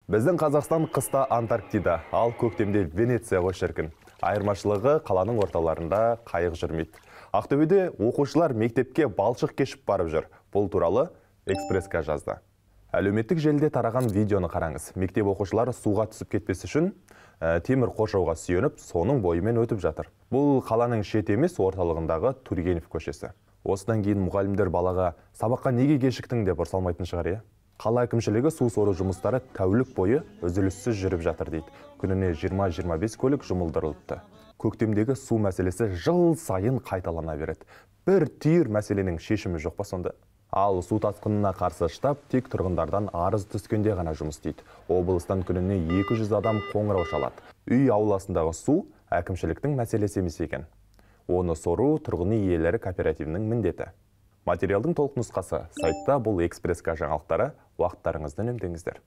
Біздің Қазақстан қыста Антарктида, ал көктемде Венеция ғой шіркін. Айырмашылығы, қаланың орталарында қайық жүрмейді. Ақтөбеде оқушылар мектепке балшық кешіп барып жүр. Бұл туралы Экспресс.К жазды. Әлеуметтік желіде тараған видеоны қараңыз. Мектеп оқушылары суға түсіп кетпес үшін темір қоршауға сүйеніп, соның бойымен өтіп жатыр. Бұл қаланың шеті емес, орталығындағы Тургенев көшесі. Осыдан кейін мұғалімдер балаға «Сабаққа неге кешіктің?» деп ұрса алмайтын шығар, иә? Қала әкімшілігі су сору жұмыстары тәулік бойы үзіліссіз жүріп жатыр дейді. Күніне 20-25 көлік жұмылдырылыпты. Көктемдегі су мәселесі жыл сайын қайталана береді. Бір түйір мәселенің шешімі жоқ па сонда? Ал су тасқынына қарсы штаб тек тұрғындардан арыз түскенде ғана жұмыс істейді. Облыстан күніне 200 адам қоңырау шалады. Үй ауласындағы су әкімшіліктің мәселесі емес екен. Оны сору тұрғын үй иелері кооперативінің міндеті. Материалдың толық нұсқасы сайтта. Бұл Экспресс жаңалықтары. Уақыттарыңызды үнемдеңіздер.